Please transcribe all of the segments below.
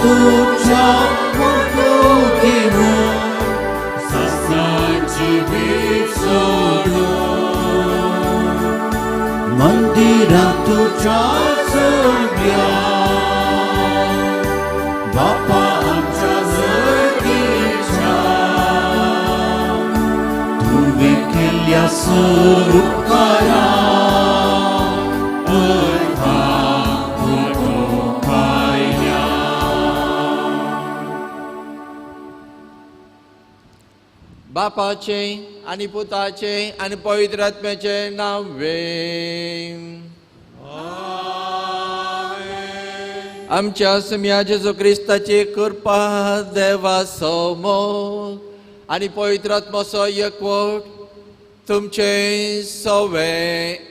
तुज्या मुकुतीन ससान जिवीत सोडून मंदिरां तुज्या चोरल्या बापा आमच्या जगीच्या तुवें केल्ल्या सरुपकारा बापाचे आनी पुताचे आनी पवित्र आत्म्याचे नांवे. आमच्या सुम्या जेजू क्रिस्ताची कृपा देवाचो मोग आनी पवित्र आत्मोचो एकवट तुमचे सवे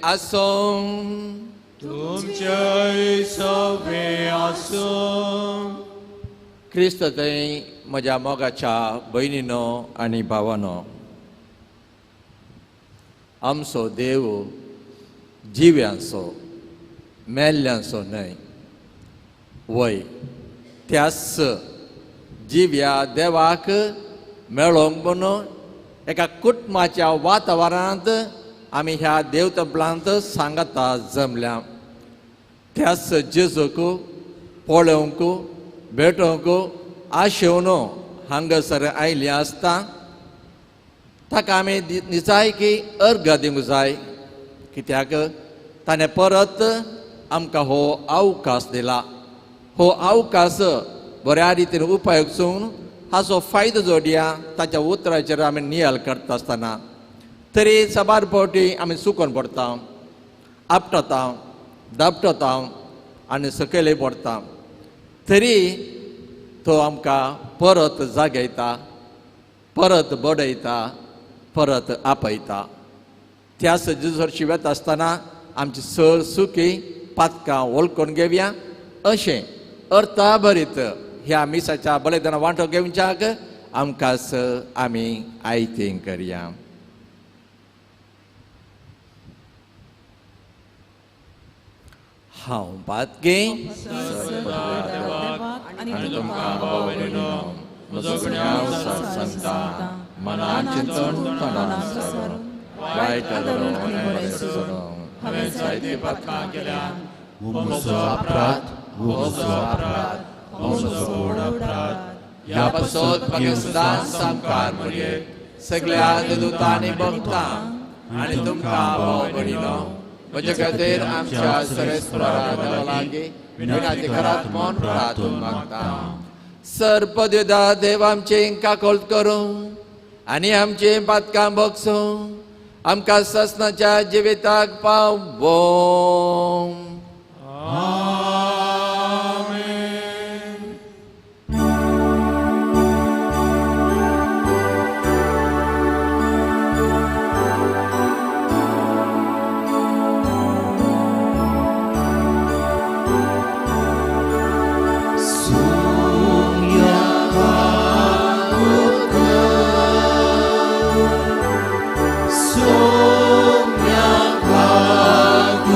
आसूं. तुमचे सवे आसूं. क्रिस्त थंय म्हज्या मोगाच्या भयणीनो आनी भावानो, आमचो देव जिव्यांचो मेल्ल्यांचो न्हय, वय त्याच जिव्या देवाक मेळोंक म्हणून एका कुटुंबाच्या वातावरणांत आमी ह्या देवतपलांत सांगाता जमल्या. त्याच जेजूक पळोवंक भेटोवंक आशेवन हांगासर आयिल्लीं आसता. ताका आमी निजायकी अर्घ दिवंक जाय, कित्याक ताणें परत आमकां हो अवकाश दिला. हो अवकाश बऱ्या रितीन उपयोग चोवन हाचो फायदो जोडया ताच्या उतराचेर आमी नियाळ करता आसतना तरी साबार फावटी आमी चुकोन पडटा, आपटता, दापटता आनी सकयलय पडटा. तरी तो आमकां परत जागयता, परत बडयता, परत आपयता. त्याच जेजूसरशी वता आसतना आमची सर सुकी पातकां वळखून घेवया अशें अर्थाभरीत ह्या मिसाच्या बलिदाना वांटो घेवच्याक आमकां आमी आयतें करया. हांव पातकी आनी तुमकां भाव भयणीनो म्हजो गुन्यांव सांगता, मनान चिंतून तोंडान सारून वायट धरून आनी बरें सोडून हांवें जायतीं पातकां केल्या. म्हजो अपराध, म्हजो अपराध, म्हजो व्हड अपराध. ह्या पासत म्हाका सदांच सामकार मरयेत सगळ्या दुतांनी भोगता आनी तुमकां भाव भयणीनो म्हजे खातीर आमच्या सर्वेस्परा देवा लागीं विनंती करात म्हूण प्रार्थून मागता. सर पदव्युदा देव आमचें काकोळत करूं आनी आमचें पातकां भोगसूं आमकां ससनाच्या जिविताक पावोवं. Sonia Kakuka.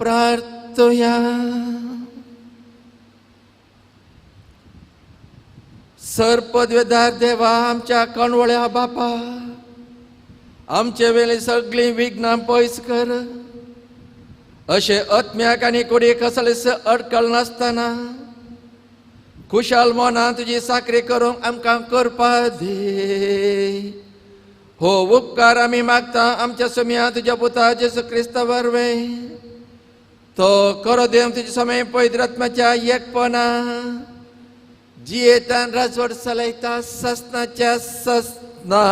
प्रार्थया. सर पदवेदार देवा आमच्या कणवळ्या बापा, आमचे वेले सगळीं विघ्नां पयस कर. अशें आत्म्याक आनी कुडीक कसलेच अडकल नासतना खुशाल मनान तुजी साकरी करूंक आमकां करपा दी. हो उपकार आमी मागता आमच्या सुम्या तुज्या पुता जेजू क्रिस्ता वरवीं. तो करो देव तुजे समय पवित्र आत्म्याच्या एकपणा जियेतान राजवट चलयता ससनाच्या ससना.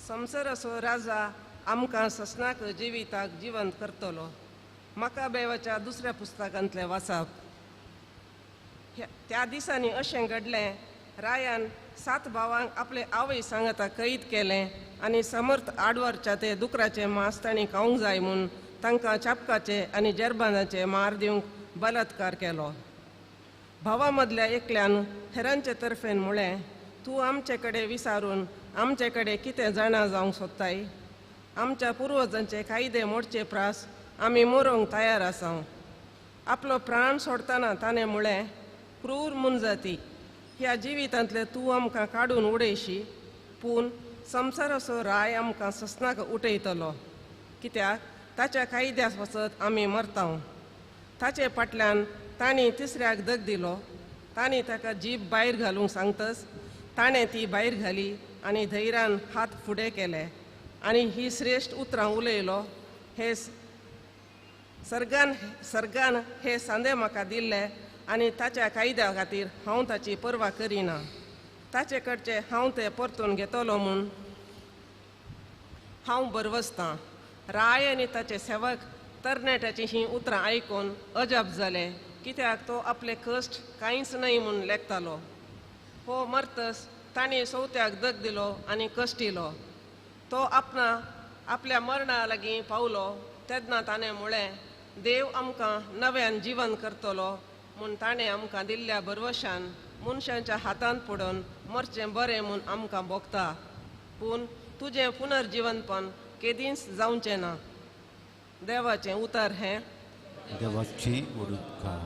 संवसाराचो राजा आमकां ससनाक जिविताक जिवंत करतलो. मकाबेवाच्या दुसऱ्या पुस्तकांतलें वाचप. त्या दिसांनी अशें घडलें, रायान 7 भावांक आपले आवय सांगाता कैद केलें आनी समर्थ आडवरच्या ते दुकराचें मांस तांणी खावंक जाय म्हूण तांकां चापकाचे आनी जेरबानाचे मार दिवंक बलात्कार केलो. भावा मदल्या एकल्यान हेरांचे तर्फेन म्हळें, तूं आमचे कडेन विसारून आमचे कडेन कितें जाणा जावंक सोदताय? आमच्या पुर्वजांचे कायदे मोडचे प्रास आमी मरोंक तयार आसा. आपलो प्राण सोडटना ताणें म्हळें, क्रूर मुनजाती, ह्या जिवितांतलें तूं आमकां काडून उडयशी, पूण संवसाराचो राय आमकां ससनाक उठयतलो, कित्याक ताच्या कायद्या वचत आमी मरता. ताचे फाटल्यान तांणी तिसऱ्याक दग दिलो. तांणी ताका जीब भायर घालूंक सांगतच ताणें ती भायर घाली आनी धैर्यान हात फुडें केले आनी ही श्रेश्ठ उतरां उलयलो, हे सर्गान हे सांदे म्हाका दिल्ले आनी ताच्या कायद्या खातीर हांव ताची पर्वा करिना. ताचे कडचे हांव ते परतून घेतलो म्हूण हांव बरवसतां. राय आनी ताचे सेवक तरणाट्याची हीं उतरां आयकून अजाप जाले, कित्याक तो आपले कश्ट कांयच न्हय म्हूण लेखतालो. हो मरतस ताणें सवत्याक दग दिलो आनी कश्टिलो. तो आपल्या मरणा लागीं पावलो तेन्ना ताणें म्हळें, देव आमकां नव्यान जिवन करतलो म्हूण ताणें आमकां दिल्ल्या भरवशान मनशांच्या हातांत पडून मरचें बरें म्हूण आमकां भोगता, पूण तुजें पुनर्जिवनपण केदींच जावचें ना. देवाचें उतर हें. देवाचें उपकार.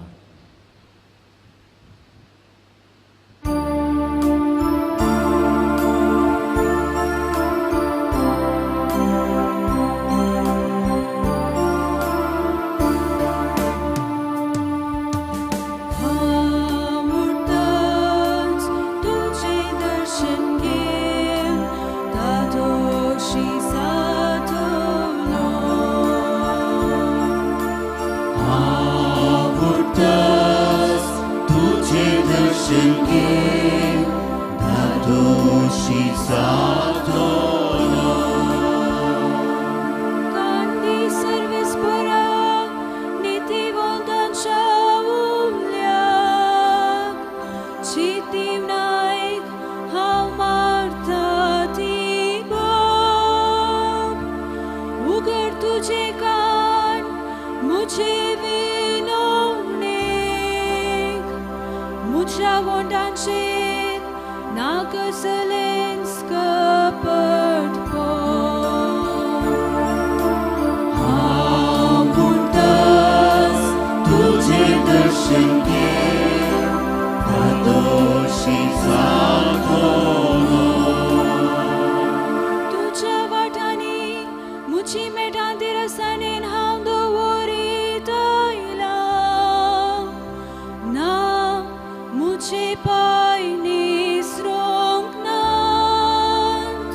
Muche pai nisrong nant.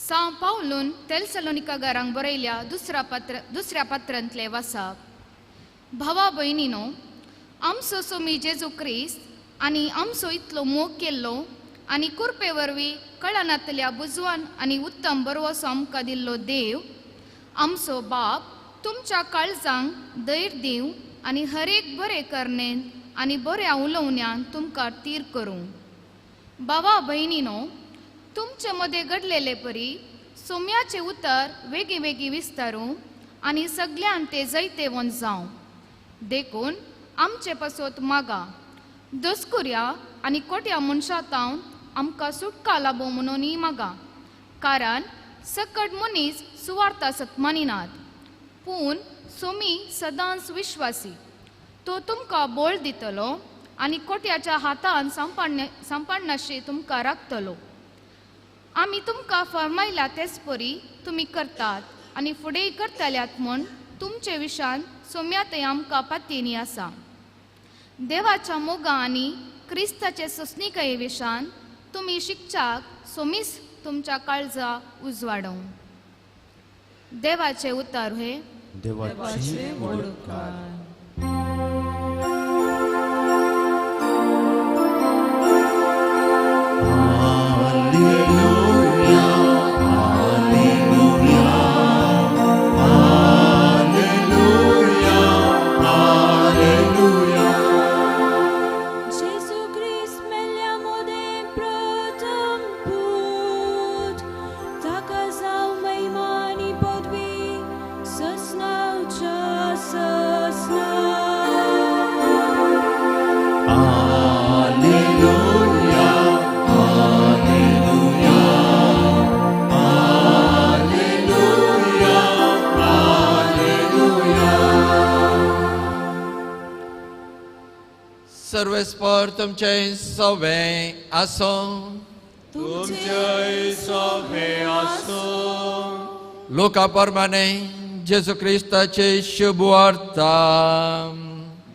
सांव पावलून तेलसलोनिकागारांक बरयल्या दुसऱ्या पत्रांतले वासाप. भावा भयणीनो, आमचो सोमी जेजू क्रिस्त आनी आमचो इतलो मोग केल्लो आनी कुरपे वरवीं कळनातल्या बुजवान आनी उत्तम बरवसो आमकां दिल्लो देव आमचो बाप तुमच्या काळजांक धैर्य दिवं आनी हरेक बरे करणेन आनी बऱ्या उलोवण्यान तुमकां तीर करूं. बाबा भयणीनो, तुमचे मदें घडलेले परी सोम्याचें उतर वेगीं वेगीं विस्तारूं आनी सगळ्यान ते जैतेवंत जावं. देखून आमचे पासत मागा दसकुऱ्या आनी कोट्या मनशां तावन आमकां सुटका लाबो म्हणूनय मागा, कारण सकट मनीस सुवार्था सतमानिनात, पूण सोमी सदांच विश्वासी. तो तुमकां बळ दितलो आनी कोट्याच्या हातान सांपडनाशी तुमकां राखतलो. आमी तुमकां फर्मायला तेच परी तुमी करतात आनी फुडेंय करतल्यात म्हूण तुमचे विशान सोम्या थंय आमकां पातयेनी आसा. देवाच्या मोगा आनी क्रिस्ताचे सोंसणीकाये विशान तुमी शिकच्याक सोमीस तुमच्या काळजा उजवाडोवं. देवाचे उतार हे देवाचे उपकार. सर्वेस्पर तुमचे सवे आसो, तुमचे सवे आसो. लोका प्रमाणे जेजू क्रिस्ताचे शुभवार्ता.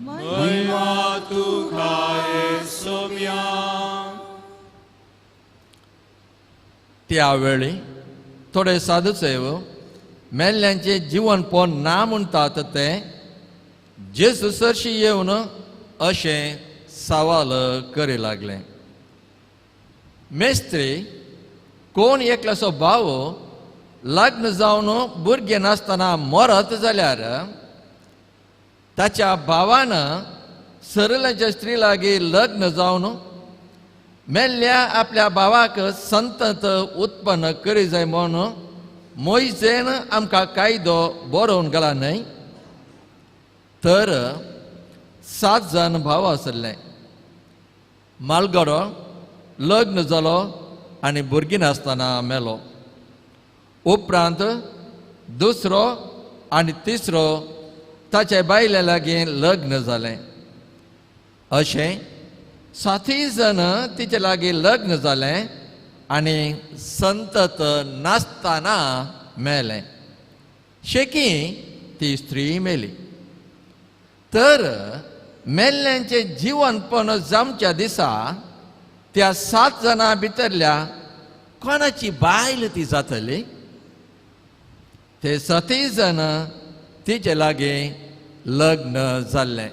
महिमा तुका सोम्या. त्यावेळी थोडे साधुसेव मेल्ल्यांचे जिवनपण ना म्हणटात ते जेजू सरशी येवन अशें सवाल करी लागले. मेस्त्री, कोण एकल्याचो भाव लग्न जावन भुरगें नासतना मरत जाल्यार ताच्या भावान सरल्याच्या स्त्री लागीं लग्न जावन मेल्ल्या आपल्या भावाक संतत उत्पन्न करी जाय म्हूण मोयजेन आमकां कायदो बरोवन घाला न्हय? तर 7 जाण भाव आसले. मालगडो लग्न जालो आनी भुरगीं नासतना मेलो. उपरांत दुसरो आनी तिसरो ताचे बायले लागीं लग्न जालें. अशें 7 जाण तिचे लागीं लग्न जालें आनी संतत नासतना मेलें. शेकी ती स्त्री मेली. तर मेल्ल्यांचें जिवनपण जावच्या दिसा त्या 7 जाणां भितरल्या कोणाची बायल ती जातली? ते 7 जाण तिचे लागीं लग्न जाल्लें.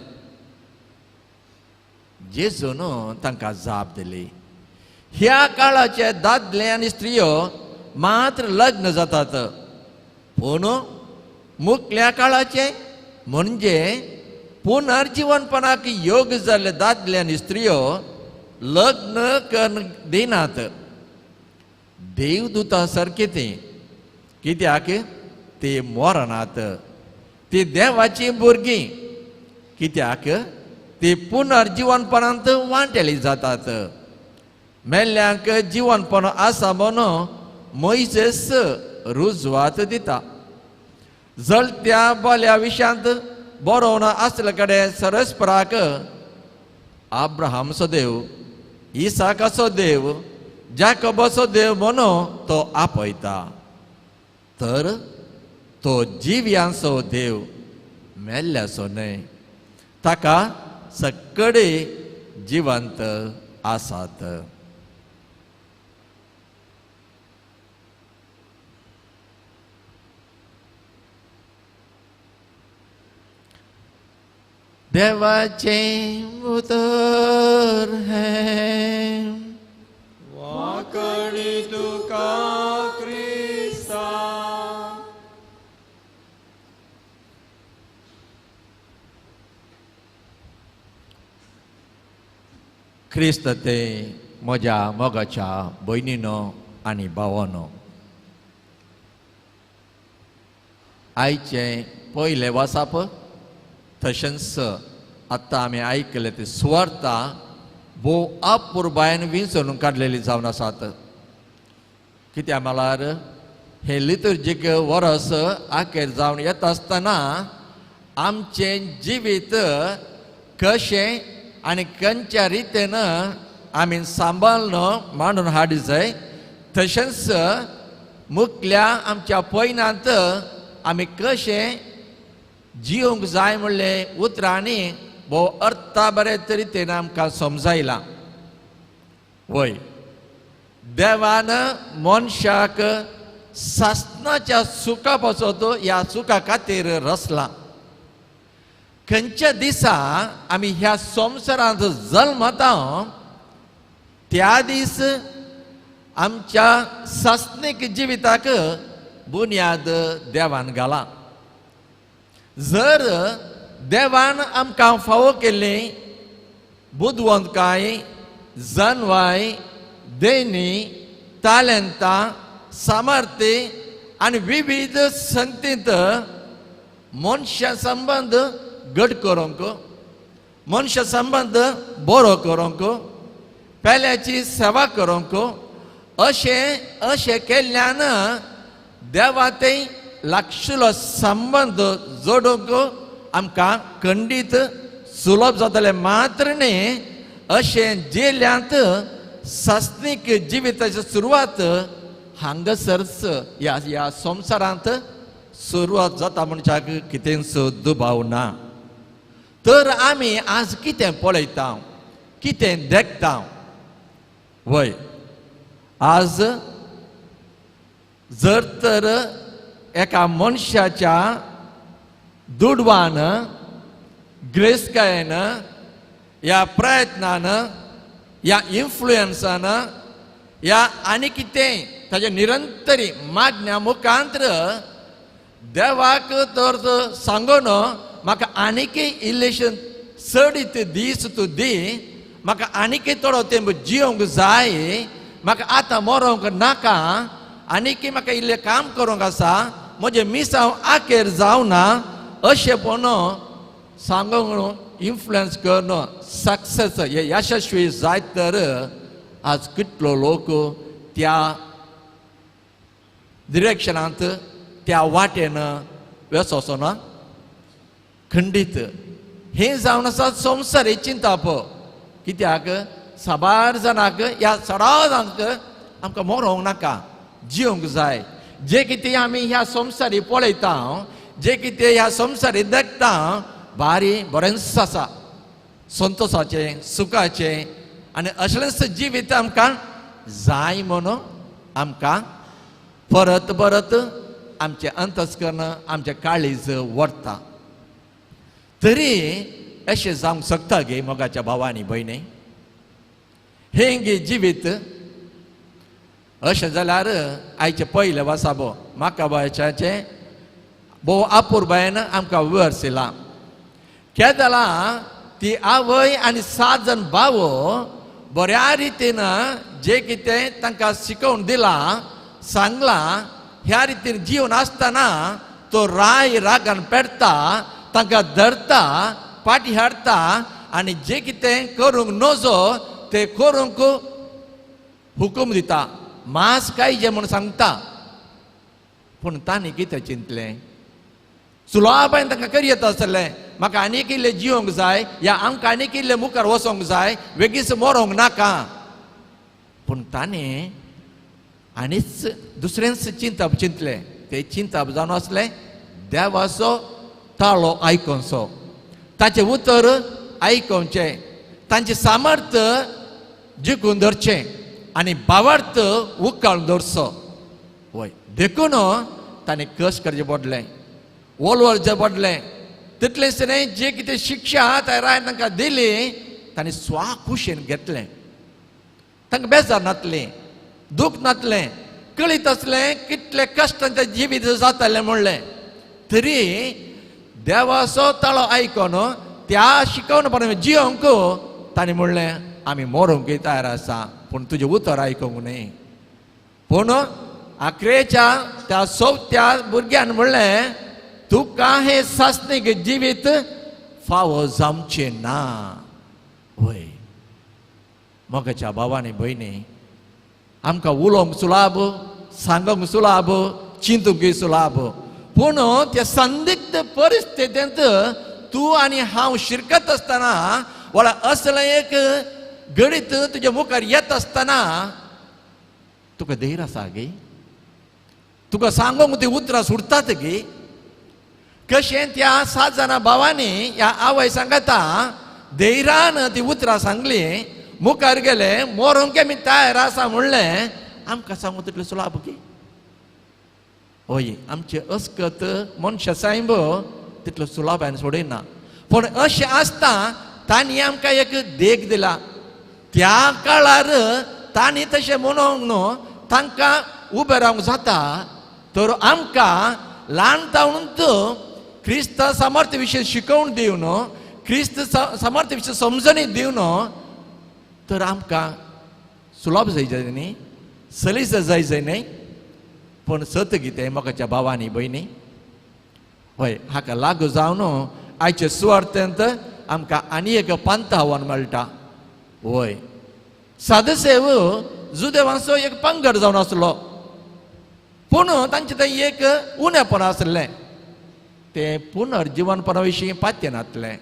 जेजून तांकां जाप दिली, ह्या काळाचे दादले आनी स्त्रियो मात्र लग्न जातात, पूण मुखल्या काळाचे म्हणजे पुनर्जिवनपणाक योग्य जाल्ले दादले आनी स्त्रियो लग्न करून दिनात. देवदूता सारकी ती, कित्याक ती मरनात, ती देवाची भुरगीं, कित्याक ती पुनर्जिवनपणांत वांटेली जातात. मेल्ल्यांक जिवनपण आसा म्हणून मोयजेस रुजवात दिता. जळत्या बोल्या विशयांत बरोवन आसले कडेन सरस्पराक आब्राहामचो देव, इसाकाचो देव, जाकोबाचो देव म्हणून तो आपयता. तर तो जिव्यांचो देव, मेल्ल्याचो न्हय. ताका सगळे जिवंत आसात. देवाचें उतर हें. वांकडी तुका क्रिस्ता. क्रिस्त ते म्हज्या मोगाच्या भयणीनो आनी भावानो, आयचें पयलें वासाप तशेंच आतां आमी आयकलें ती सुवार्ता भोव अपुरबायेन विंचून काडलेली जावन आसात. कित्याक म्हळ्यार हें लितुर्जीक वरस आखेर जावन येता आसतना आमचें जिवीत कशें आनी खंयच्या रितीन आमी सांबाळून मांडून हाडी जाय, तशेंच मुखल्या आमच्या पयनांत आमी कशें जिवंक जाय म्हणलें उतरांनी भोव अर्था बरे तरेन आमकां समजायलां. वय, देवान मनशाक सासणाच्या सुखा पासत ह्या सुखा खातीर रचला. खंयच्या दिसा आमी ह्या संवसारांत जल्मता त्या दीस आमच्या सासणीक जिविताक बुन्याद देवान घाला. जर देवान आमकां फावो केल्ली बुदवंतकाय, जनवाय, देणी, तालेंतां, सामर्थ्य आनी विविध संतींत मनशा संबंद घट करूंक, मनशा संबंद बरो करूंक, पेल्याची सेवा करूंक, अशें अशें केल्ल्यान देवा ते लागशिल्लो संबंद जोडूंक आमकां खंडीत सुलभ जातलें. मात्र न्ही, अशें जिल्ल्यांत सासणीक जिविताची सुरवात हांगासरच ह्या ह्या संवसारांत सुरवात जाता म्हणच्याक कितेंच दुबाव ना. तर आमी आज कितें पळयता, कितें देखता? वय, आज जर तर एका मनशाच्या दुडवान, ग्रेसकायेन, ह्या प्रयत्नान, ह्या इन्फ्लुयन्सान, ह्या आनी कितें ताच्या निरंतरी मागण्या मुखांत्र देवाक तर सांगून म्हाका आनीकय इल्लेशें चडीत दीस तूं दी, म्हाका आनीकय थोडो तेंप जिवंक जाय, म्हाका आतां मरोंक नाका, आनीकय म्हाका इल्लें काम करूंक आसा, म्हजें मिसांव आखेर जावना, अशें पूण सांगूंक इन्फ्लुयन्स करून सक्सेस हे यशस्वी जायत तर आज कितलो लोक त्या डिरेक्शनांत त्या वाटेन वेसो ना खंडीत. हें जावन आसा संवसारी चिंताप. कित्याक साबार जाणांक ह्या सडा जाणांक आमकां मरोंक नाका, जिवंक जाय. जे कितें आमी ह्या संवसारी पळयता, जे कितें ह्या संवसारी देखता, बारी बरेंच आसा संतोसाचें, सुखाचें आनी असलेंच जिवीत आमकां जाय म्हणून आमकां परत परत आमचें अंतस्कर्ण, आमचें काळीज व्हरता. तरी अशें जावंक शकता गे मोगाच्या भावांनी भयणी, हें गे जिवीत अशें जाल्यार आयचें पयलें वासाबो म्हाका बायच्याचें भोव अपुरबायेन आमकां विवर्सिलां. केदला ती आवय आनी 7 जाण भाव बऱ्या रितीन जे कितें तांकां शिकोवन दिलां, सांगलां, ह्या रितीन जीवन आसतना तो राय रागान पेडटा, तांकां धरता, पाटी हाडटा आनी जे कितें करूंक नजो ते करूंक हुकूम दिता, मांस खायचें म्हूण सांगता. पूण तांणी कितें चिंतलें? सुलाबायन तांकां करयत आसलें, म्हाका आनीक इल्लें जिवंक जाय, या आमकां आनीक इल्लें मुखार वचोंक जाय, वेगीच मरोंक नाका. पूण ताणें आनीच दुसरेंच चिंतप चिंतलें. तें चिंतप जावन आसलें देवाचो ताळो आयकोनचो, ताचें उतर आयकोवचें, तांचें सामर्थ्य जिखून धरचें आनी भावार्थ उकाळून दवरचो. वय, देखून ताणें कश्ट करचें पडलें, ओलवरचें पडलें, तितलेंच न्हय, जे कितें शिक्षा त्या रायान तांकां दिली तांणी स्वाखुशेन घेतलें. तांकां बेजार नातलें, दूख नातलें, कळीत आसलें कितले कश्टांचें जिवीत जातालें म्हणलें. तरी देवाचो ताळो आयकोन त्या शिकोवन पण जियोंक तांणी म्हणलें आमी मरूंक तयार आसा, पूण तुजें उतर आयकूंक न्हय. पूण आखरेच्या त्या सोवत्या भुरग्यान म्हणलें तुका हें सासणीक जिवीत फावो जावचें ना. वय मोगाच्या भावांनी भयणी, आमकां उलोवंक सुलाभ, सांगूंक सुलाभ, चिंतूंक सुलाभ, पूण त्या संदिग्ध परिस्थितींत तूं आनी हांव शिरकत आसतना वळा असलें एक गणीत तुज्या मुखार येत आसतना तुका धैर्य आसा गे? तुका सांगूंक ती उतरां सुटतात गे? कशें त्या 7 जाणां भावांनी ह्या आवय सांगता धैर्यान ती उतरां सांगली, मुखार गेले, मरूंक आमी तयार आसा म्हणलें. आमकां सांगूंक तितलें सुलाभ गे? हय, आमचें अस्कत मनशा सायब तितलो सुलाभान सोडयना, पूण अशें आसता तांणी आमकां एक देख दिला. त्या काळार तांणी तशें म्हणूंक न्हू, तांकां उबें रावंक जाता. तर आमकां ल्हान तावून क्रिस्त सामर्थ्य विशीं शिकोवन दिवन, क्रिस्त सामर्थ्य विशीं समजणी दिवन तर आमकां सुलभ जाय जाय न्ही, सलीस जाय जाय न्हय. पूण सत कितें मोगाच्या भावांनी भयणी, हय हाका लागू जावन आयचे सुवार्थेंत आमकां आनी एक पंथावन मेळटा. वय सादसेव जुदेवांचो एक पंगड जावन आसलो, पूण तांचें थंय एक उणेपण आसलें, तें पुनर्जिवनपणा विशीं पात्य नासलें.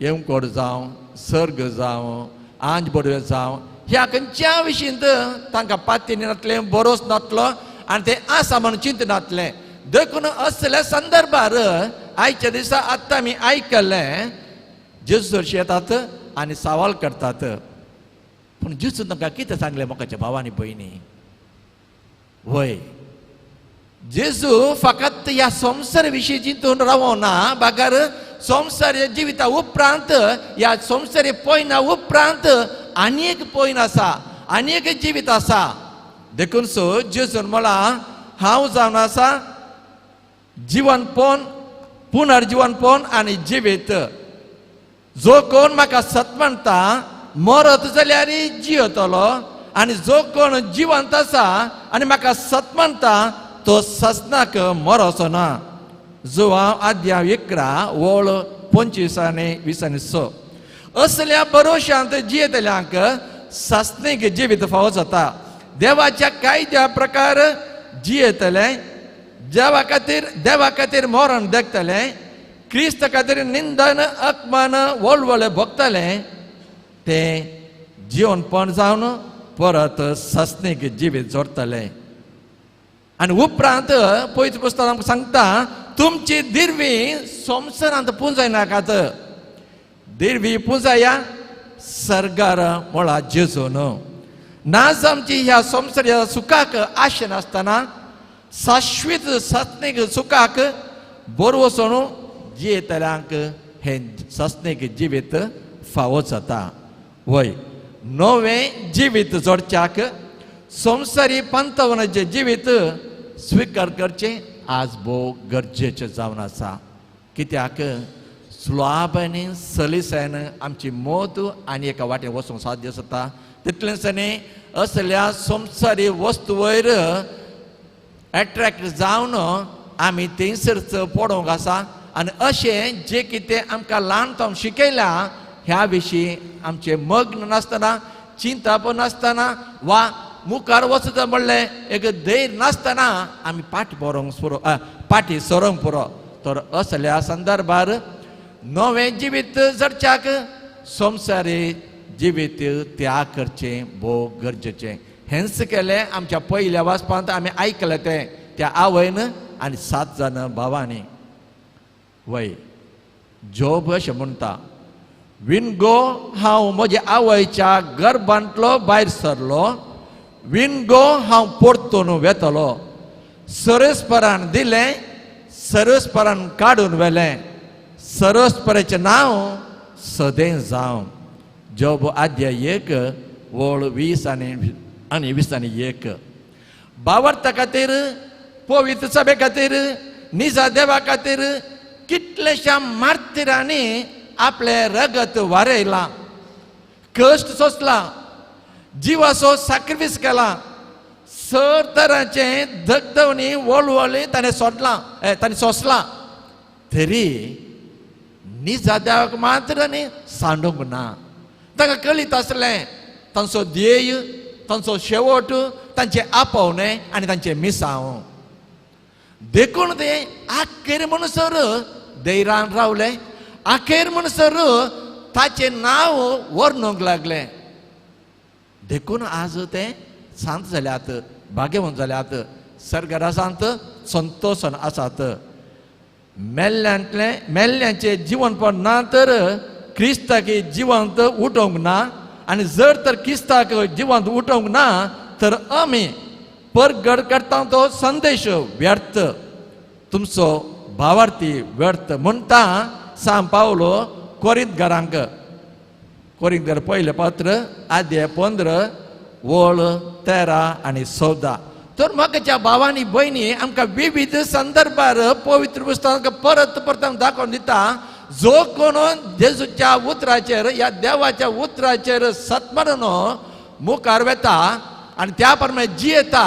येवकोड जावं, सर्ग जावं, आंज बडवे जावं, ह्या खंयच्या विशींत तांकां पात्य नासलें, बरोच नासलो आनी तें आसा म्हणून चिंत नासलें. देखून असल्या संदर्भार आयच्या दिसा आत्तां आमी आयकलें जेजू सरशी येतात आनी सवाल करतात. पूण जेजू तांकां कितें सांगलें मोगाच्या भावांनी भयणी? वय जेजू फकत ह्या संवसार विशीं चिंतून रावना, बगर संवसार जिविता उपरांत, ह्या संवसारी पयना उपरांत आनी एक पयन आसा, आनी एक जिवीत आसा. देखून सो जेजून म्हळां हांव जावन आसा जिवनपण, पुनर्जिवनपण आनी जिवीत. जो कोण म्हाका सत म्हणटा मरत जाल्यार जियेतलो, आनी जो कोण जिवंत आसा आनी म्हाका सत म्हणटा तो ससनाक मरोचो ना. जुवांव अध्याय 11 ओळ 25 आनी 20 आनी 6. असल्या भरोशांत जियेतल्यांक सासणीक जिवीत फावो जाता. देवाच्या कायद्या प्रकार जियेतले, देवा खातीर मरण देखतले, क्रिस्त खातीर निंदन अपमान वळवळे भोगतले, ते जिवनपण जावन परत सासणीक जिवीत जोडटले. आनी उपरांत पवित्र पुस्तक आमकां सांगता तुमची दिरवी संवसारांत पुंजायनाकात, दिरवी पुंजाया सर्गार म्हळा जेजून. नाज आमची ह्या संवसार सुखाक आशे नासतना शाश्वीत सासणीक सुखाक बरवसोन जियेतल्यांक हें सासणीक जिवीत फावो जाता. वय नवें जिवीत जोडच्याक संवसारी पंथावनाचें जिवीत स्विकार करचें आज भोव गरजेचें जावन आसा. कित्याक सुलाभांनी सलीसायन आमची मत आनी एका वाटेन वचूंक साध्य जाता. तितलेंच न्ही, असल्या संवसारी वस्तू वयर एट्रेक्ट जावन आमी थंयसरच पडोवंक आसा. आनी अशें जें कितें आमकां ल्हान शिकयलां ह्या विशीं आमचें मग्न नासतना, चिंताप नासतना वा मुखार वचत म्हणलें एक धैर्य नासतना आमी पाटी बरोवंक पुरो, पाटी सरोंक पुरो. तर असल्या संदर्भार नवें जिवीत जडच्याक संवसारी जिवीत त्याग करचें भोव गरजेचें. हेंच केलें आमच्या पयल्या वाचपांत आमी आयकलें तें त्या आवयन आनी 7 जाण भावांनी. वय जोब अशें म्हणटा, विनगो हांव म्हज्या आवयच्या गर्भांतलो भायर सरलो, विनगो हांव परतून वेतलो. सरस्परान दिलें, सरस्परान काडून व्हेलें, सरस्परेचें नांव सदें जावं. जोब आद्य 1 वळ 20 आनी 21. बावर्ता खातीर, पवित्र सभे खातीर, निजा देवा खातीर कितलेश्या मार्तिरांनी आपलें रगत वारयलां, कश्ट सोंसला, जिवाचो साक्रिफीस केला, सर तरांचें धगधवणी वळवळी ताणें सोडलां, ताणें सोंसलां, तरी निजा देवाक मात्र आनी सांडूंक ना. तांकां कळीत आसलें तांचो ध्येय, तांचो शेवट, तांचें आपोवणें आनी तांचें मिसांव. देखून ते आखेर म्हणसर धैर्यान रावले, आखेर म्हणसर ताचें नांव वर्णूंक लागलें. देखून आज ते शांत जाल्यात, भाग्यवंत जाल्यात, सर्गराजांत संतोशन आसात. मेल्ल्यांतलें मेल्ल्यांचें जिवनपण ना तर क्रिस्ताक जिवंत उठोवंक ना, आनी जर तर क्रिस्ताक जिवंत उठोवंक ना तर आमी परगड करता तो संदेश व्यर्थ, तुमचो भावार्थी व्यर्थ म्हणटा सांग पावलो कोरिंतकारांक. कोरिंतकार पयलें पत्र आद्य 15 वळ 13 आनी 14. तर म्हाका भावांनी भयणी आमकां विविध संदर्भार पवित्र पुस्तकां परत परत दाखोवन दिता, जो कोण जेजूच्या उतराचेर ह्या देवाच्या उतराचेर सत्मरण मुखार वेता आनी त्या प्रमाणे जियेता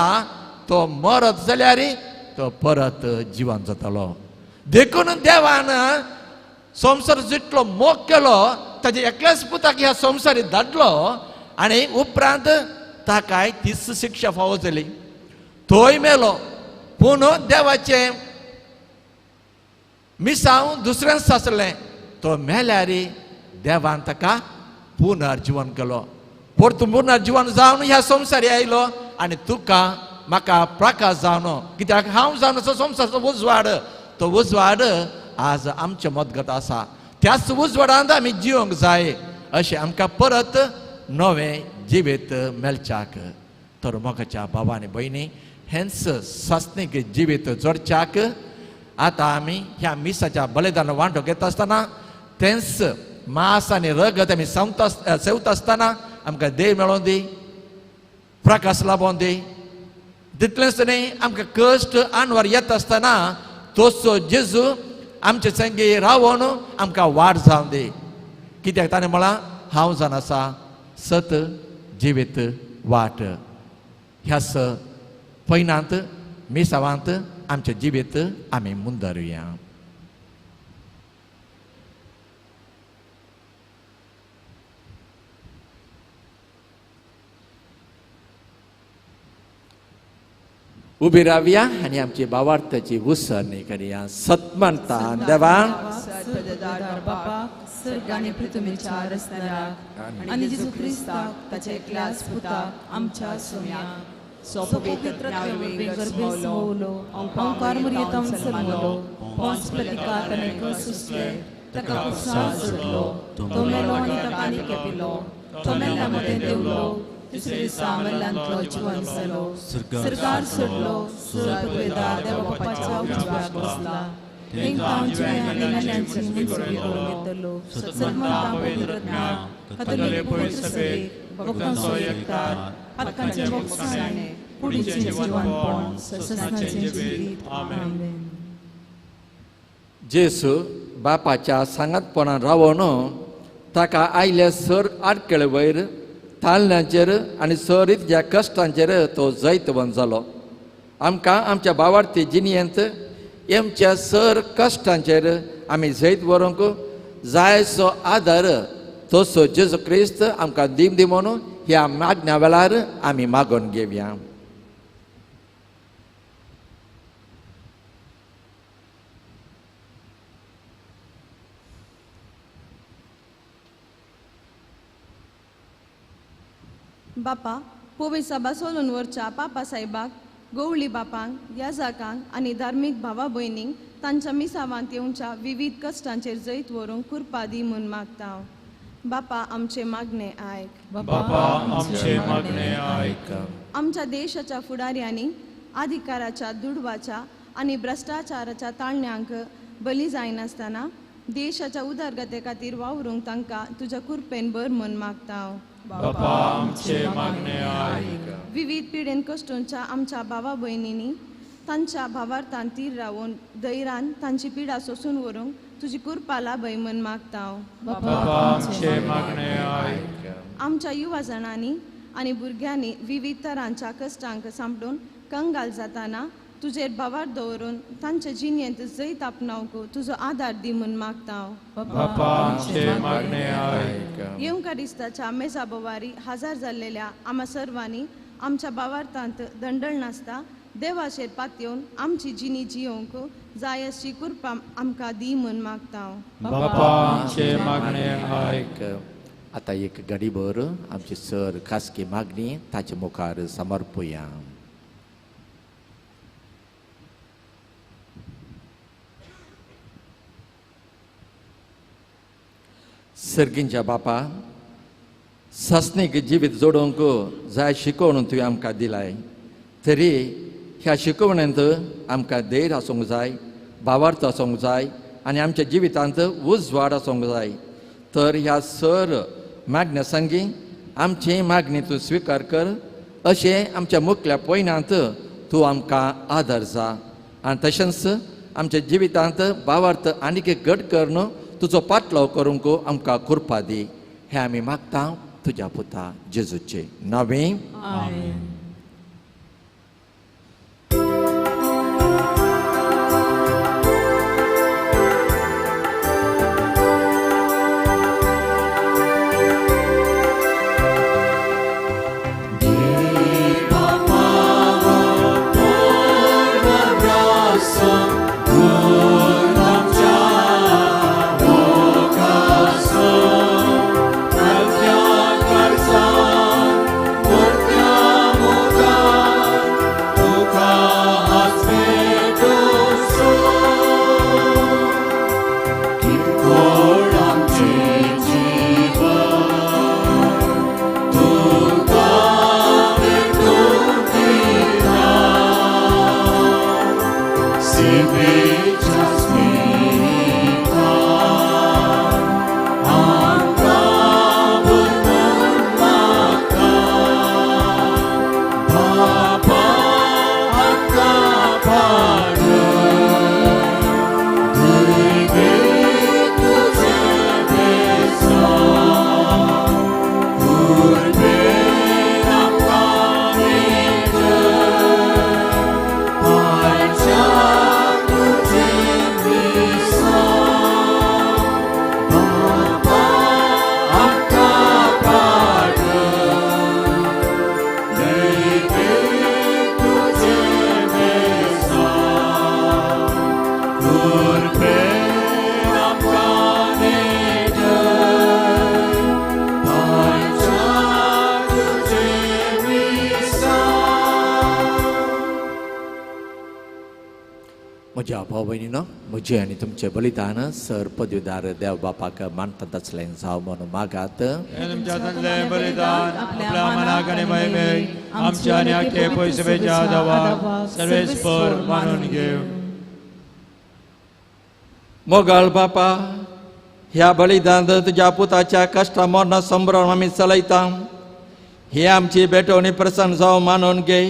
तो मरत जाल्यार तो परत जिवन जातलो. देखून देवान संवसार जितलो मोग केलो ताजे एकल्याच पुताक ह्या संवसारी धाडलो आनी उपरांत ताकाय तीच शिक्षा फावो जाली, थंय मेलो. पूण देवाचें मिसांव दुसऱ्यान सासलें, तो मेल्यार देवान ताका पुनर्जिवन केलो, परतून पुनर्जिवन जावन ह्या संवसारी आयलो आनी तुका म्हाका प्रकाश जावन, कित्याक हांव जावन संवसाराचो उजवाड, तो उजवाड आज आमच्या मदगत आसा, त्याच उजवाडांत आमी जिवंक जाय अशें आमकां परत नवें जिवीत मेळच्याक. तर मोगाच्या भावा आनी भयणी हेंच सासणीक जिवीत जोडच्याक आतां आमी ह्या मिसाच्या बलिदान वांटो घेता आसतना तेंच मांस आनी रगत आमी सेवता आसतना आमकां देव मेळोवन दी, प्रकाश लाबोवन दी. तितलेंच न्ही, आमकां कश्ट आनवार येता आसतना तोच जेजू आमचे संगी रावोन आमकां वाट जावन दी, कित्याक ताणें म्हळां हांव जावन आसा सत जिवीत वाट. ह्याच पयनांत मिसावांत आमचें जिवीत आमी मुंदरुया. उबी रावया आनी आमची भावार्थाची उसरणी करया. सत्मनता देवा सर्ग आनी पृथ्वीच्या रचणाराक आनी जेजू क्रिस्ताक ताच्या एकल्याच पुताक आमच्या सोम्याक पवित्र गर्भेसमवलो, ओंकार मुरयेतावन जल्मलो, पोंस प्रतिकार ताणें कश्ट सोंसले, ताका कुर्सार चडलो, तो मेलो आनी ताका आनी केपिलो, तो मेल्ल्या मदें देंवलो, दुसऱ्या दिसा मेल्ल्यांतलो जिवन जालो, सर्गार चडलो, सर्ग देवा बापाच्या उजव्याक बसला, तांकां जिव्या आनी मेल्ल्यांची मंजुरी करून येतलो. सत्मंता पवित्र कथोलीक पवित्र सभेक, भक्तांचो एकतार, पातकांचें मोगसाणें, कुडीचें जिवनपण, ससनाचें जिवीत. आमेन. जेजू बापाच्या सांगातपणान रावोन ताका आयले सर आडखेळे वयर तालण्याचेर आनी सर इतल्या कश्टांचेर तो जैतवंत जालो. आमकां आमच्या भावार्थी जिणयेंत आमच्या सर कश्टांचेर आमी जैत व्हरूंक जायसो आदार तसो जेजू क्रिस्त आमकां दीम दी म्हणून ह्या मागण्या वेळार आमी मागून घेवया. बापा पोवी सभा सोलून वरच्या पापा साहेबाक, गोवळी बापांक, याजाकांक आनी धार्मीक भावा भयणींक तांच्या मिसावांत येवच्या विविध कश्टांचेर जैत व्हरूंक कृपा दी म्हूण मागता. बापा आमचे मागणे आयक. बापा आमचे मागणे आयक. आमच्या देशाच्या फुडाऱ्यांनी अधिकाराच्या, दुडवाच्या आनी भ्रश्टाचाराच्या ताळण्यांक बली जायनासतना देशाच्या उदरगते खातीर वावरूंक तांकां तुज्या कृपेन भर म्हूण मागता. बापा आमचे मागणे आयक. विविध पिडेन कश्टोंच्या आमच्या भावा भयणींनी तांच्या भावार्थान तीर रावून धैर्यान तांची पिडा सोसून व्हरूंक तुजी कृपा लाभय म्हूण मागता. बापा आमचे मागणे आयक. आमच्या युवा जाणांनी आनी भुरग्यांनी विविध तरांच्या कश्टांक सांपडून कंगाल जाताना तुजेर भावार्थ दवरून तांचे जिणेंत जैत आपणावंक तुजो आदार दी म्हूण मागता. बापा आमचे मागणे आयक. येवकारिस्ताच्या मेजा बोवारी हजार जाल्लेल्या आमा सर्वांनी आमच्या भावार्थांत दंडळ नासता देवाचेर पातयेवन आमची जिणी जियोवंक जाय अशी कृपा आमकां दी म्हूण मागता. बापा आमचे मागणे आयक. आतां एक घडीभर आमची सर खासगी मागणी ताचे मुखार समर्पुया. सर्गींच्या बापा, सासणीक जिवीत जोडूंक जाय शिकवण तुवें आमकां दिलाय, तरी ह्या शिकवणेंत आमकां धैर्य आसूंक जाय, भावार्थ आसूंक जाय आनी आमच्या जिवितांत उजवाड आसूंक जाय. तर ह्या सर मागण्या संगी आमची मागणी तूं स्विकार कर, अशें आमच्या मुखल्या पयनांत तूं आमकां आदार जा आनी तशेंच आमच्या जिवितांत भावार्थ आनीक घट करून तुजो पाटलाव करूंक आमकां कृपा दी. हें आमी मागता तुज्या पुता जेजूचे नांवे. आमेन. म्हज्या भाव भयणीनो, म्हजें आनी तुमचें बलिदान सर पदवीदार देव बापाक मानतात आसलें जावं म्हणून मागात. तुमच्या हातांतलें बलिदान आपल्या मनाक आनी महिमेक आमच्या आनी आख्खे पयसुपेच्या आदावाक सर्वेस्पर मानून घेव. मोगाळ बापा, ह्या बलिदान तुज्या पुताच्या कश्टा मरणा संभ्रम आमी चलयता. ही आमची भेटवणी प्रसन्न जावं मानून घे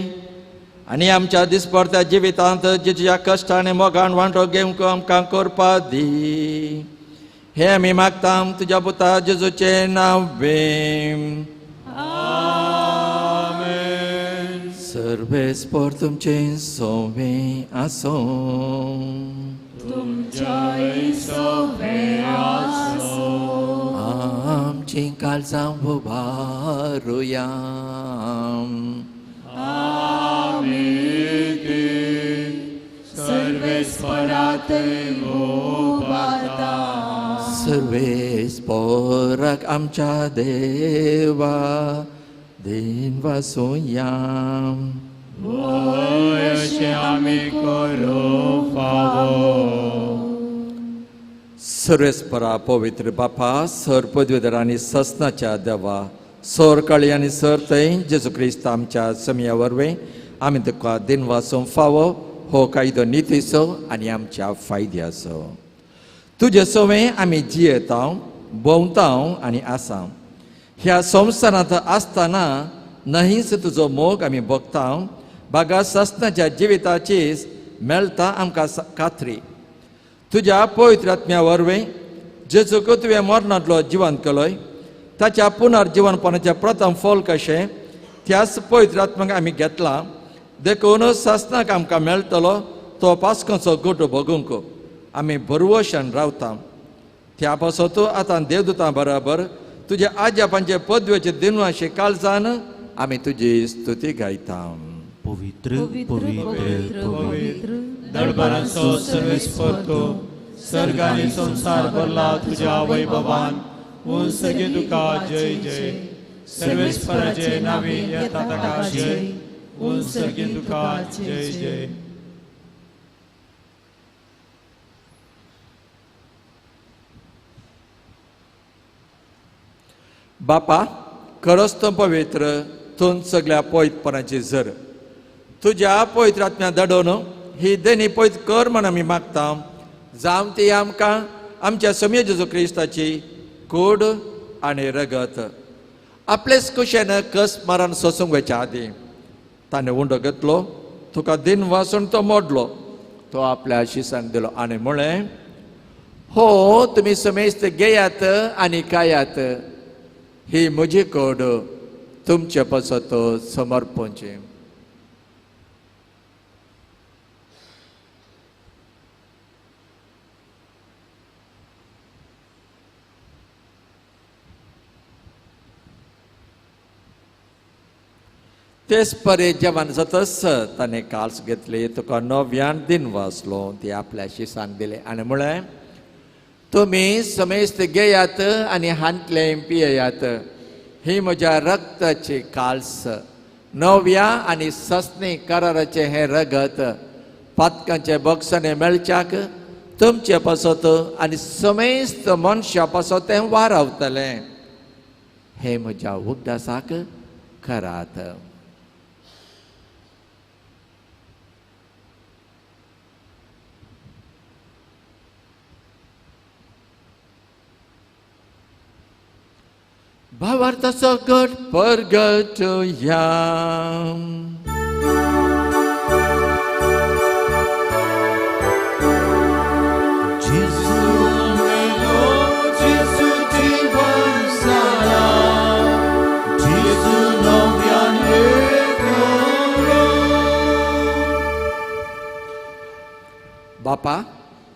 आनी आमच्या दिसपडत्या जिवितांत जेच्या कश्ट आनी मोगान वांटो घेवंक आमकां करपा दी. हे आमी मागता तुज्या पुता जेजूचें नांव. आमेन. सर्वेस्पर तुमचें सोवें आसूं. तुमच्याय सोवें आसूं. आमचीं काळजां उबारुया. सर्वेस्पराक आमच्या देवा देन वासुया. अशें आमी करूं फावो. सर्वेस्परा पवित्र बापा, सर पदवीधर आनी ससनाच्या देवा, सर काळी आनी सर थंय जेजू क्रिस्त आमच्या समया वरवीं आमी तुका दिन वासूंक फावो हो कायदो नितीचो आनी आमच्या फायद्याचो. तुजे सवें आमी जियेता, भोंवता आनी आसा. ह्या संवसारांत आसतना न्हयच तुजो मोग आमी भोगता, बागा सासणाच्या जिविताची मेळटा आमकां खात्री. तुज्या पवित्र आत्म्या वरवीं जेजूक तुवें मरणांतलो जिवंत केलोय, ताच्या पुनर्जिवनपणाचें प्रथम फल कशें त्याच पवित्र आत्म्याक आमी घेतला. देखून सासणाक आमकां मेळटलो तो पास्कांचो गोटो भोगूंक आमी भरवशान रावता. त्या पासत आतां देवदूतां बराबर तुज्या आज्यापांचे पदवेचे दिनवाशी काळजान आमी तुजी स्तुती गायता. पवित्र पवित्र पवित्र दळबारांचो सर्वेस्पर तूं, सर्ग आनी संवसार भरला तुज्या वैभवान. उंच तुका जय जय. सर्वेस्पराचे नावे येता ताका जय. उंच तुका जय जय. बापा, खरोच तूं पवित्र, तूं सगळ्या पवित्रपणाची जर. तुज्या पवित्र आत्म्या धाडून ही देणी पवित्र कर म्हण आमी मागता. जावं ती आमकां आमच्या समी जेजू क्रिस्ताची कूड आनी रगत. आपलेच कुशेन कस मरण सोसूंक वयच्या आदीं ताणें उंडो घेतलो, तुका दिन वासून तो मोडलो, तो आपल्या शिसांक दिलो आनी म्हळें, हो तुमी समेस्त घेयात आनी खायात, ही म्हजी कूड तुमचे पासत समर्पणची. तेच परे जेवण जातच ताणें काल्स घेतली, तुका नव्यान दिन वाचलो, ती आपल्या शिसांक दिले आनी म्हळें, तुमी समेस्त घेयात आनी हांतलें पियेयात, ही म्हज्या रक्ताची काल्स, नव्या आनी ससनी कराराचें हें रगत पातकांचे बक्षणे मेळच्याक तुमचे पासत आनी समेस्त मनशा पासत तें वारावतलें. हें म्हज्या उगडासाक करात. भावार्थाचो गट परगटया. जेजू मेलो, जेजू जिवन जाला, जेजू नव्यान येतलो. बापा,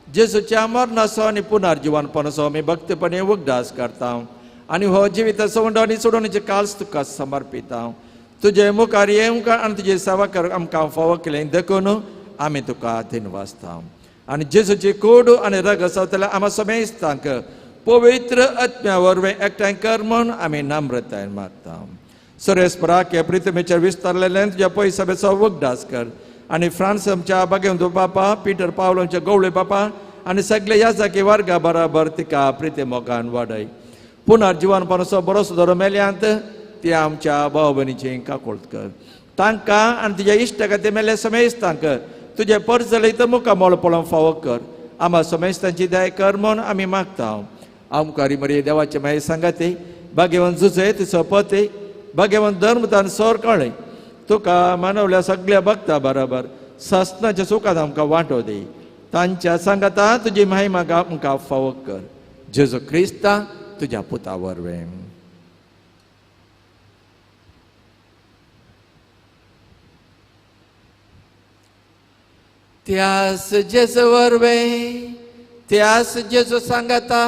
जेजूच्या मरणाचो आनी पुनर्जिवनपणाचो आमी भक्तपणे उगडास करता आनी हो जिविताचो उंडो आनी सोडोवणेचे काल्स तुका समर्पिता. तुजे मुखार येवंक आनी तुजी सेवा करूंक आमकां फावो केलें देखून आमी तुका दिनवासता. आनी जेजूची कूड आनी रगत जाल्यार आमकां समेस्तांक पवित्र आत्म्या वरवीं एकठांय कर म्हूण आमी नम्रतायेन मागता. सर्वेस्पराक हे प्रितमेचेर विस्तारलेलें तुज्या पयसभेचो उगडास कर आनी फ्रांस आमच्या बागेवंत बापा, पिटर पावल आमच्या गवळे बापा आनी सगळे ह्या जागी वर्गा बराबर तिका प्रिती मोगान वाडय. पुनर्जिवनपणाचो बरो सुदारो मेल्यांत ती आमच्या भाव भयणीची काकुळट कर. तांकां आनी तुज्या इश्टा खातीर मेल्ल्या समेस्तांक तुजें परजलीत मुखामळ पळोवंक फावो कर. आमकां समेस्तांची दया कर म्हूण आमी मागता. आमकां मरे देवाचे मागीर सांगाती भाग्यवंत जुजे तिचो पती भाग्यवंत धर्मदान सर कळ्ळें तुका मानवल्या सगळ्या भक्ता बराबर सासणाच्या सुखांत आमकां वांटो दी. तांच्या सांगाता तुजी महिमा आमकां फावो कर. जेजू क्रिस्ता तुज्या पुता वरवीं. त्यास जेजू वरवीं, त्यास जेजू सांगाता,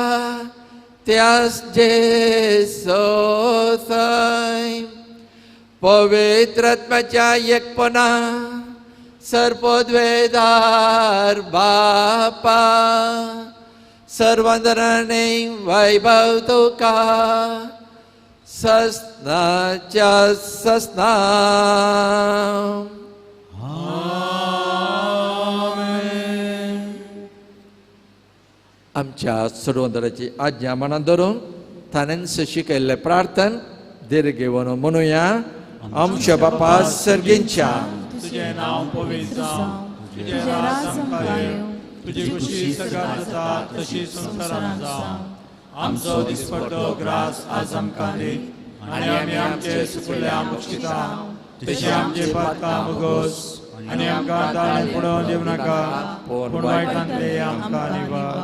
त्यास जेजू थंय पवित्र आत्म्याच्या एकपणा सर्वोद्वेदार बापा सर्वंदराने वैभव तुका ससनाच्या ससना. आमच्या सर्वंदराची आज्ञा मनात धरून ताणेंच शिकयल्लें प्रार्थन दीर्घ घेवन म्हणुया. आमच्या बापा सर्गींच्या तुझे नाव पवित्र जावं, तुझें राज आमकां येवं, तुजी खुशी सगळ्यात जाता तशी संवसारांत जावं. आमचो दिसपडतो ग्रास आज आमकां दी आनी आमी आमचे सुकुल्ल्या मुक्षिता तशी आमचे पातकां मुगोस आनी आमकां दाळें पडोवन दिवं नाका पूण वायटांतले आमकां निवार.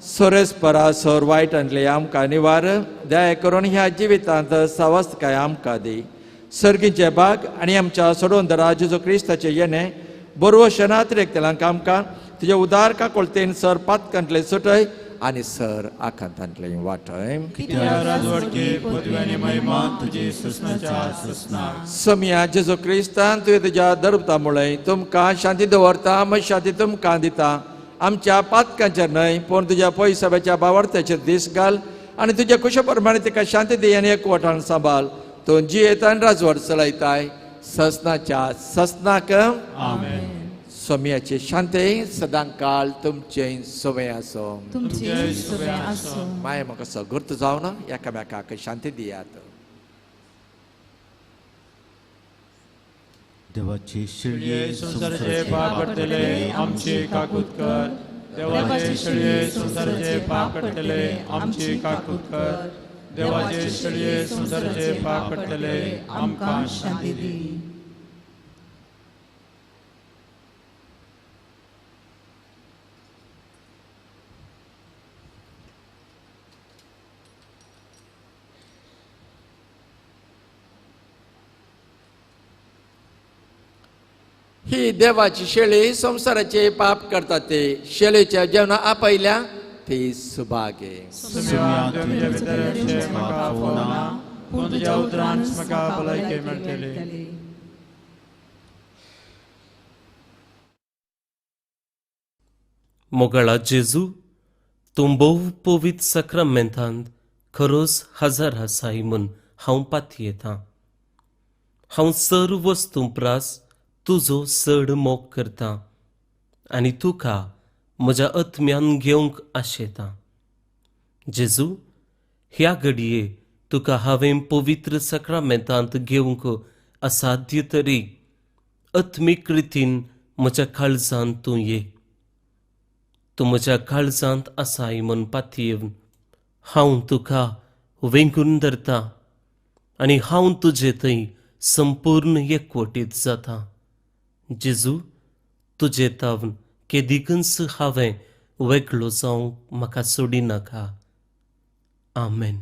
सोरेस्परा सोर वायटांतले आमकां निवार. दया करून ह्या जिवितांत सावस्तकाय आमकां दी. सर्गीचे बाग आनी आमच्या सोडोवन दरा जेजू क्रिस्ताचे येणे बरवो शनातिरेकतल्यांक आमकां तुज्या उदार काकोळतेन सर पातकांतले सुटय आनी सर आखांतांतले वाटय. समिया जेजू क्रिस्तान तुवें तुज्या दर्बता मुळे तुमकां शांती दवरता, मग शांती तुमकां दिता. आमच्या पातकांचेर न्हय पूण तुज्या पयसाब्याच्या बावडत्याचेर दीस घाल आनी तुज्या कुशा प्रमाणे तिका शांती दी आनी एकवटान सांबाळ. तूं जियेता आनी राजवट चलयताय ससनाच्या ससनाक. आमेन. सोम्याचे शांती सदांकाळ तुमचे सोमे आसो. माय म्हाका सगुर्त जावन एकामेकाक शांती दियात. देवाचे शेळये संवसाराचे पाप काडटले आमची काकूत कर. देवाचे शेळये संवसाराचे पाप काडटले आमची काकूत कर. देवाचे शेळये संवसाराचे पाप काडटले आमकां शांती दी. ही देवाची शेळी संवसाराचे पाप करतात ते शेळीच्या जेवणा आपयल्या ती सुभागे. मोगाळा जेजू, तूं भोव पवित्र साक्रामेंतांत खरोच हजार आसाय म्हूण हांव पातयेतां. हांव सर्व वस्तूं प्रास तुजो चड मोग करता आनी तुका म्हज्या आत्म्यान घेवंक आशेता. जेजू, ह्या घडये तुका हांवें पवित्र साक्रामेंतांत घेवंक असाध्य तरी आत्मीक रितीन म्हज्या काळजांत तूं ये. तूं म्हज्या काळजांत आसाय म्हूण पातयेवन हांव तुका वेंगून धरता आनी हांव तुजे थंय संपूर्ण एकवटीत जाता. जेजू, तुजे तावन केदिकूच हांवें वेगळो जावंक म्हाका सोडिनाका. आमेन.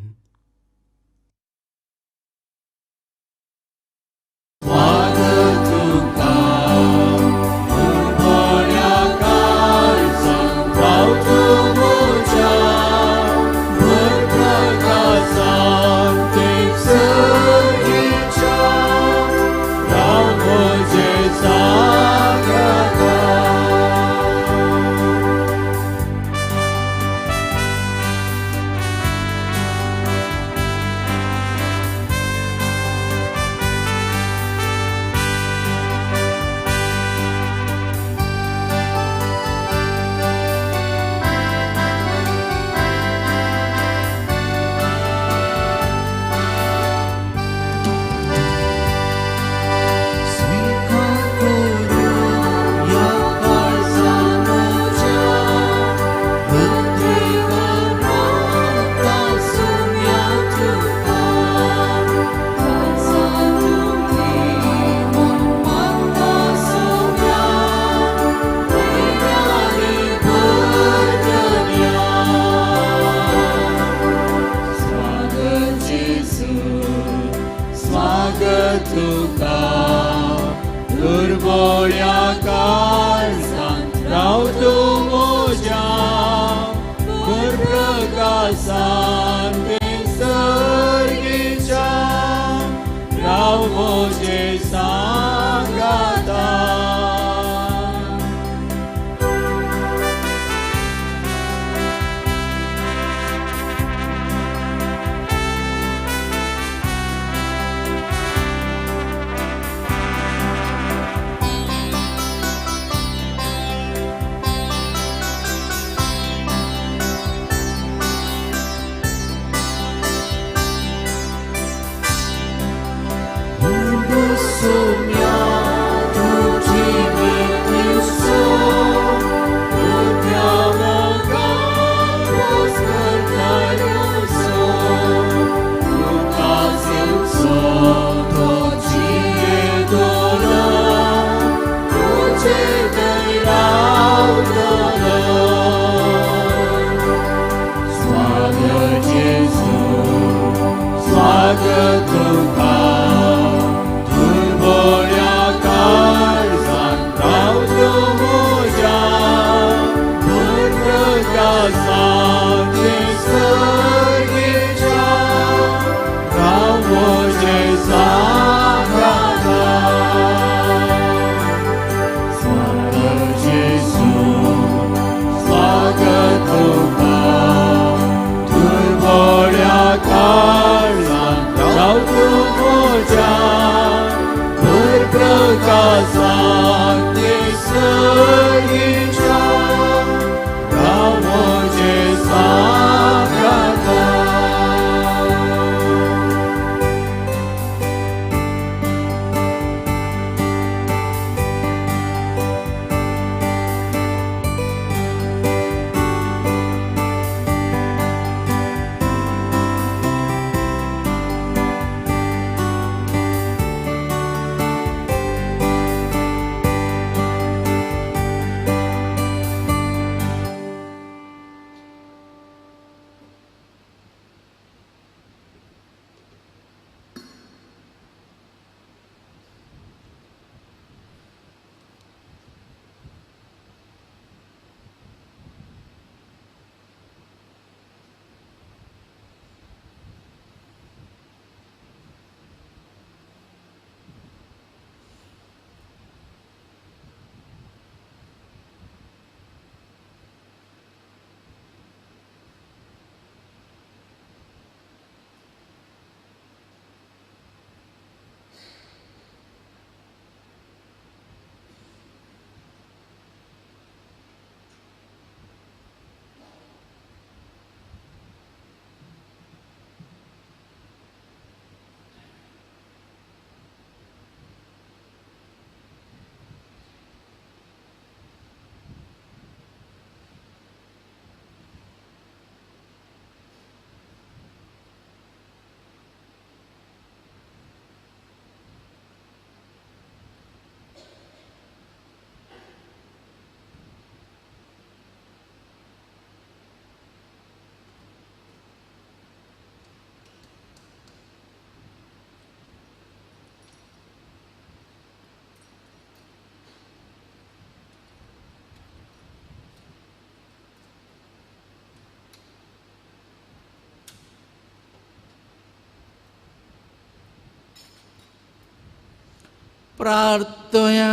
प्रार्थया.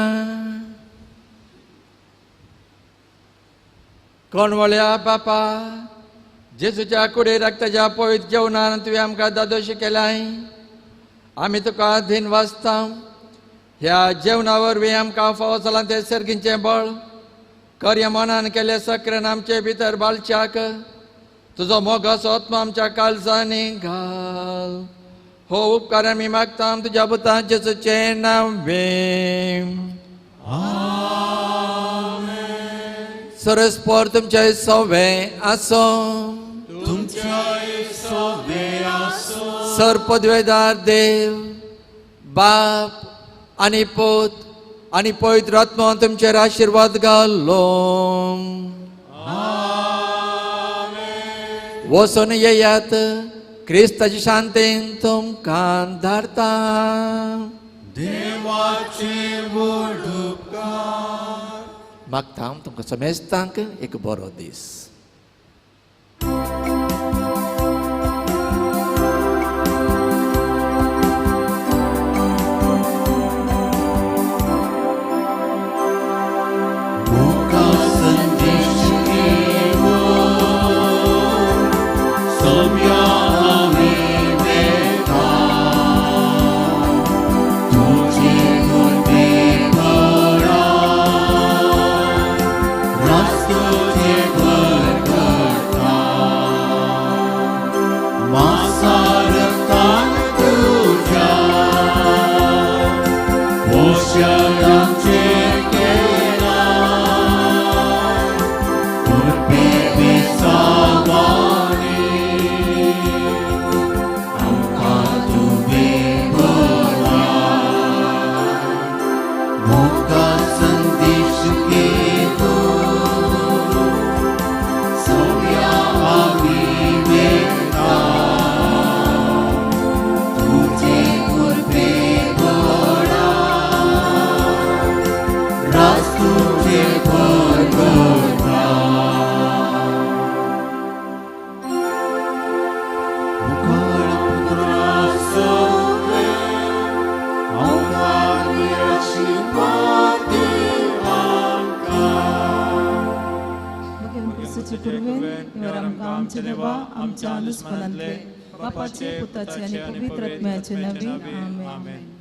कोण वळ्या बापा जेजूच्या कुडे रक्ताच्या पवित्र जेवणान तुवें आमकां दादोशी केलाय, आमी तुका धीन वाचता. ह्या जेवणा वरवीं आमकां फावो जालां तें सर्गींचें बळ कर्य मनान केल्ले सक्रेन आमचे भितर बालच्याक तुजो मोगाचो आत्मा आमच्या काळजांनी घाल. हो उपकार आमी मागता तुज्या पुता जेजूचें नांवे. सरस्पर तुमचे सवे आसो, सर पदवेदार देव बाप आनी पूत आनी पवित्र आत्मा तुमचेर आशिर्वाद घालो. वचून येयात, क्रिस्ताची शांतीन तुमकां धाडता. देवाचे व्हड उपकार. मागता तुमकां समेस्तांक एक बरो दीस. आमच्या अनुस्मरणांतले बापाचे पुताचे आनी पवित्र आत्म्याचे नांवान आमेन.